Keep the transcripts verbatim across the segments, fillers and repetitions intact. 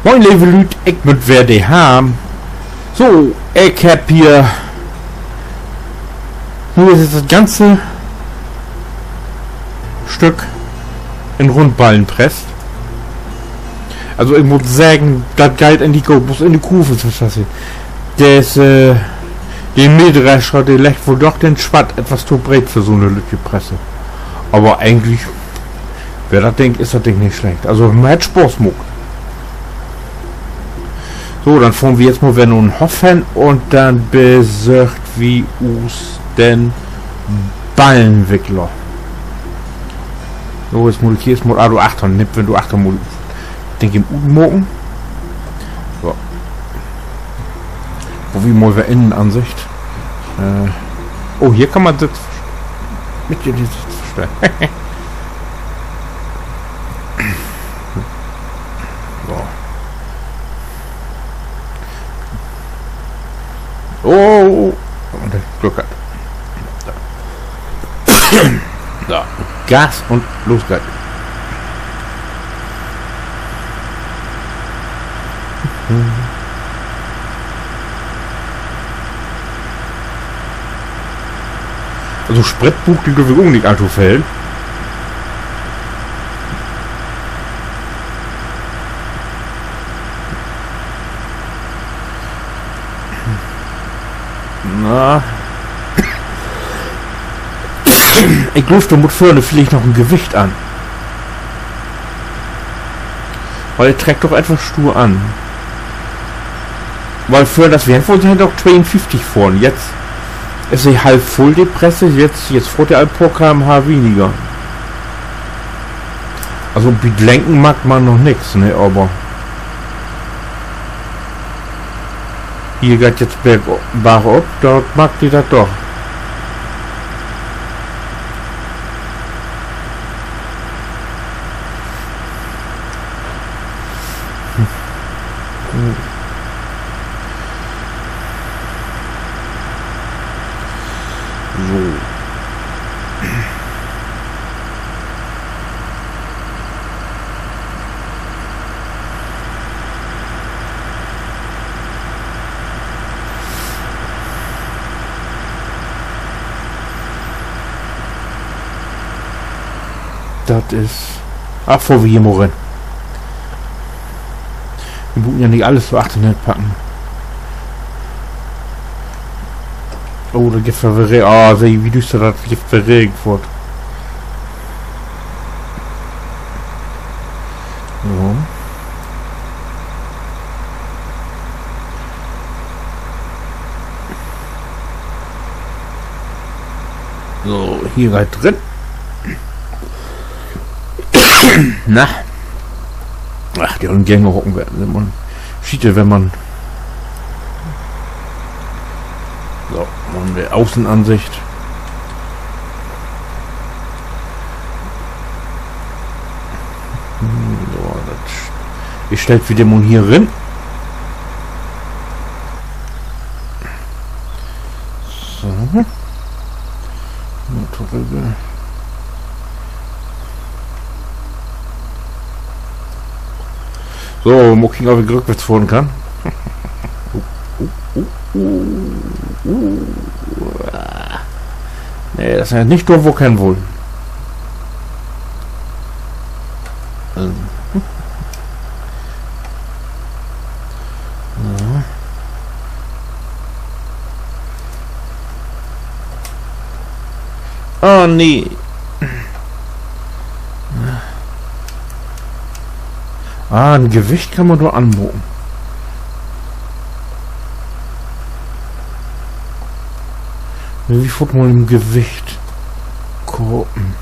Moin, leve Lüüd, ik bün weer de Harm. So, ik hebb hier, nu is dat ganze Stück in Rundballen presst. Also, ik mutt seggen, dat geiht in de Go-, bloß in de Kurven, so scheiße. Dat is, äh, de Mähdrescher, de leggt woll doch den Spatt etwas to breet för so 'ne lüttje Presse. Aver egentlich weer dat Ding, is dat Ding nich slecht. Also, hett Spaaß maakt. So, denn fohren wi jetzt mal weer na'n Hoff hen un denn besöcht wi us den Ballenwickler. So, jetzt mutt ik hier eerst mal, ah, du achtern, nipp, wenn du achtern mutt, denk ik, utmaken. So. Wo wi mal weer Innenansicht. Äh, oh, hier kann man dat mit hier dit verstellen. So. Oh, un Glück hatt. So. So. Gas un los geiht. Also Sprit bruukt de, glööv ik, ok nich allto veel. Na. Ik glööv, dor mutt vörn villicht noch en Gewicht an. Wiel he treckt doch etwas stuur an. Wiel vörn, dat weer, vörn hett he doch tweeunföfftig fohren. Jetzt is he half vull, de Presse. Jetzt, jetzt fohrt he al poor K M H weniger. Also, bi't Lenken markt man noch nix, ne, aver hier geiht dat jetzt berg-, bargop, dor markt he dat doch. So. Dat is, ach, fohr wi hier mal rin. Wi bruken ja nich alles so achterher packen. Oh, dor gifft dat weer Re-, ah, seh, wo düster dat gifft weer Regen foort. So. So, hier geiht rin. Na. Ach, de ollen Gäng hocken weer, wenn man, Schiete, wenn man. So, man de Außenansicht. Hm, so, dat, ik stell wieder mal hier rin. So. Motorräder. So, mal kieken, of ik rückwärts fohren kann. Uh, uh, uh, uh, uh. Nee, dat is ja nich dor, wo ik hen will. Ähm. Ja. Oh, nee. Ah, en Gewicht kann man dor anmaken. Nee, wi fohrt mal in't Gewicht. Kopen.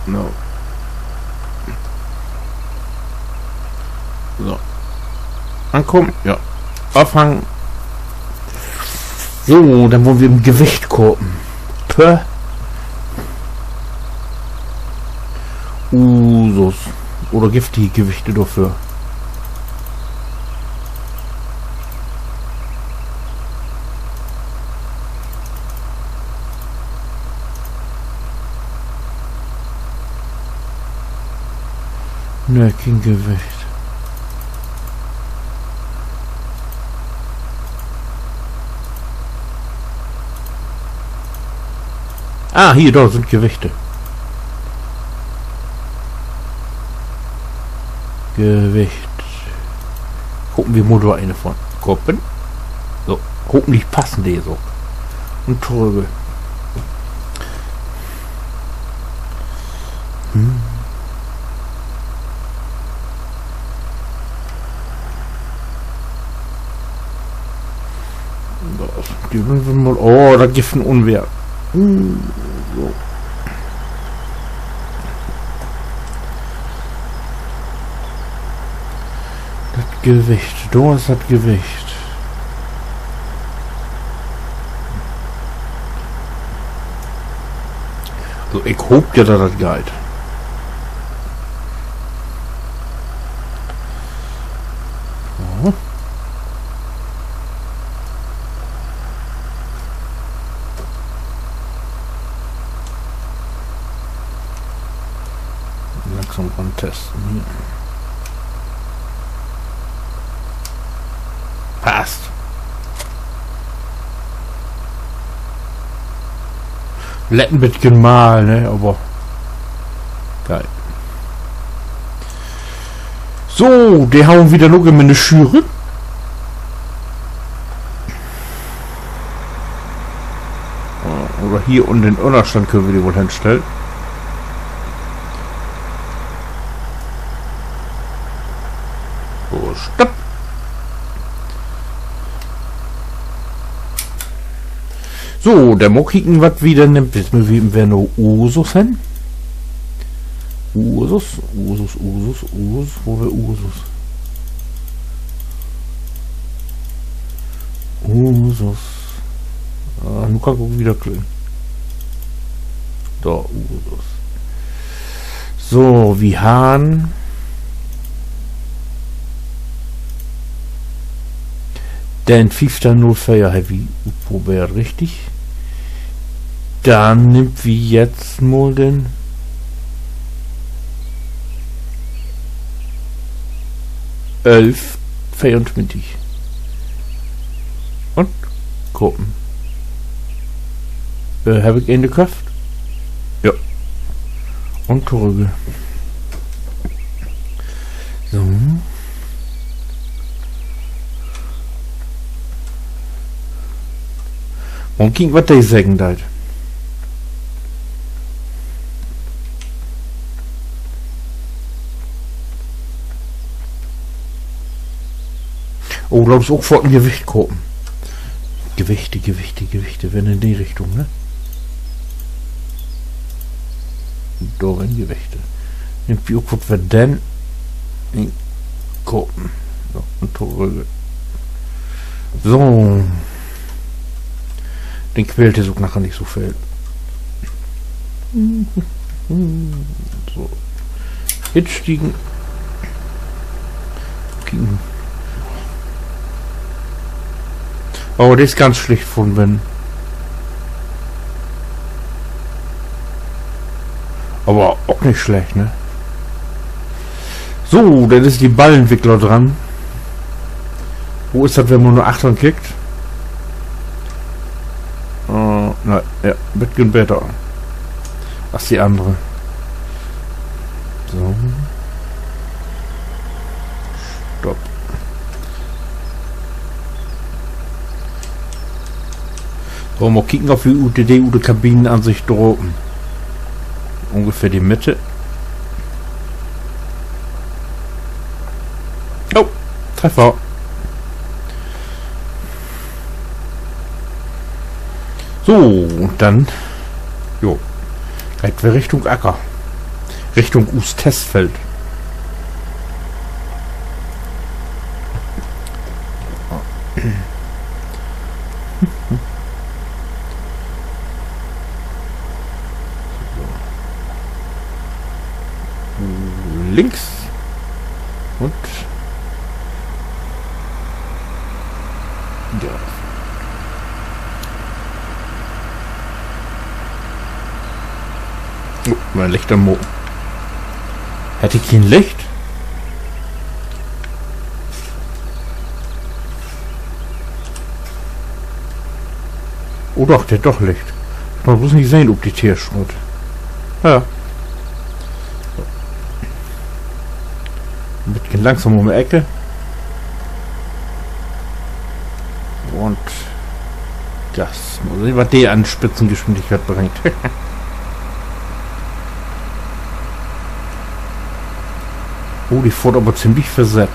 No. So. Ankamen, ja. Afhangen. So, denn wüllt wi in't Gewicht kamen. Pö. Usus. Oder gifft de Gewichte dorför? Nee, keen Gewicht. Ah, hier, dor sünd Gewichte. Gewicht. Kopen wi mal dor een vun. Kopen. So, hopentlich passen de so. Un trügg. Hm. Dor is, de wüllt wi mal, oh, dat gifft en Unweer. Uh, so. Dat Gewicht, dor is dat Gewicht. Also, ik hoop ja, dat dat geiht. Ja. Langsam antasten hier. Passt. Lett en beten mal, ne? Aver geil. So, de hauen wi denn ok in de Schüre. Oder hier in den Ünnerstand köönt wi de woll henstellen. So, stopp. So, denn mal kieken, wat wi denn nehmt. Jetzt mööt wi even weer na Ursus hen. Ursus, Ursus, Ursus, Ursus, wo weer Ursus? Ursus. Ah, nu kann ik ok wedder klicken. Dor, Ursus. So, wi harrn den fiefteihn null veer hebbt wi utprobeert, richtig? Denn nehmt wi jetzt mal den elf veeruntwintig. Un kopen. Äh, heff ik een köfft? Ja. Un trügg. So. Mal kieken, wat de seggen deit. Oh, dor is ok foort en Gewicht kamen. Gewichte, Gewichte, Gewichte. Wenn in de Richtung, ne? Dor wenn Gewichte. Irgendwie ok wat, wat denn in Kopen. So, un trügg. So. Den quält es ok naher nich so veel. So. Instiegen. Kieken. Oh, de is ganz slecht vun Wind. Aver ok nich slecht, ne? So, denn is de Ballentwickler dran. Wo is dat, wenn man na achtern kickt? Äh, na, ja, beten beter as de annere. So. Stopp. So, mal kieken, of wi ut de, de, ut de Kabineansicht drapen. Ungefähr de Mitt. Oh, Treffer. So, un denn, jo, geiht wi Richtung Acker. Richtung us Testfeld. Links. Un ja. Oh, mien Licht anmaken. Hett he keen Licht? Oh doch, de hett doch Licht. Man muss nich sehn, op de Teerschrutt. Ja. Beten langsam um de Eck. Un Gas. Mal sehn, wat de an Spitzengeschwindigkeit bringt. Oh, de fohrt aver ziemlich versett.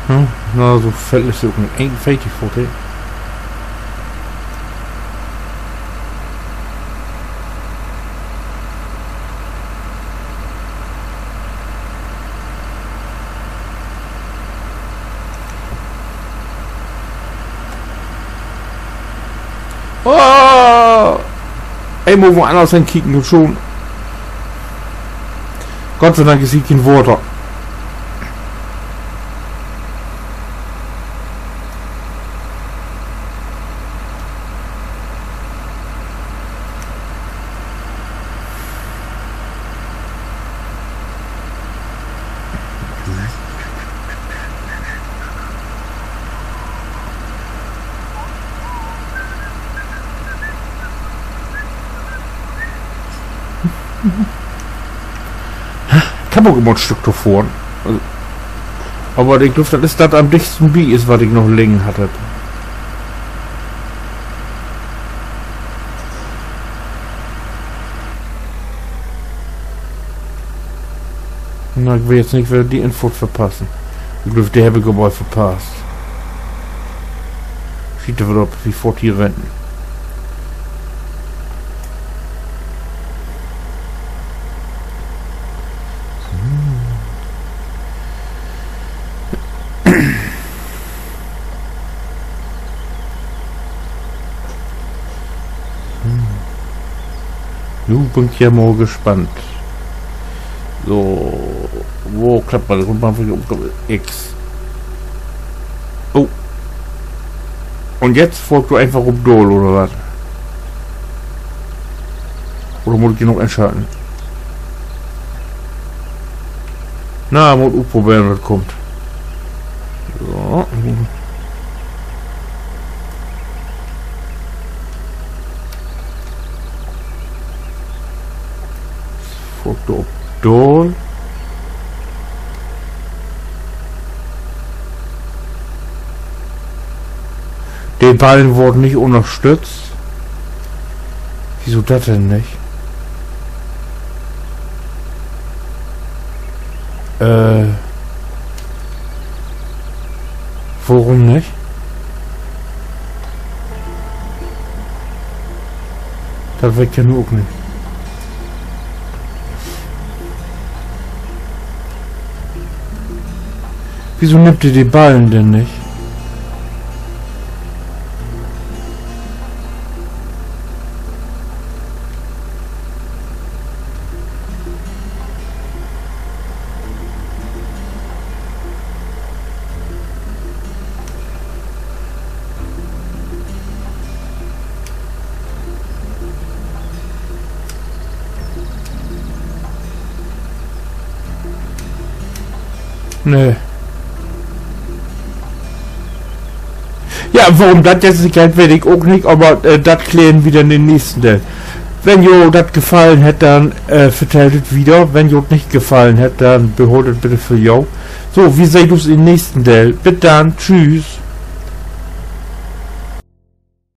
Hm, na, so veel is ok nich. Eenunveertig fohrt he. Oh! Eenmal woanners henkieken un schon. Gott sei Dank is hier keen Water. Ik heff ok immer en Stück to fohren. Aver ik glööv, dat is dat an'n dichtsten bi is, wat ik noch liggen hatt hebb. Na, ik will jetzt nich wedder de Info verpassen. Ik glööv, de heff ik aver verpasst. Schiet dor wedder op, wi fohrt hier rin. Nu bün ik ja mal gespannt. So, wo klappt man dat? Wo man X. Oh. Un jetzt fohr ik dor eenfach op daal, oder wat? Oder mutt ik de noch inschalten? Na, mutt utproberen, wat kummt. So. Foto op daal. De Ballen word nich ünnerstütt. Wieso dat denn nich? Äh, worüm nich? Dat weet ik ja nu ok nich. Wieso nimmt de de Ballen denn nich? Nee. Ja, worüm dat jetzt nich geiht, weet ik ok nich, aver, äh, dat klären wi denn in'n nächsten Deel. Wenn jo dat gefallen hett, denn, äh, vertellt dat wieder. Wenn jo dat nich gefallen hett, denn behoolt dat bitte för jo. So, wi seht us in'n nächsten Deel. Bit dann. Tschüss.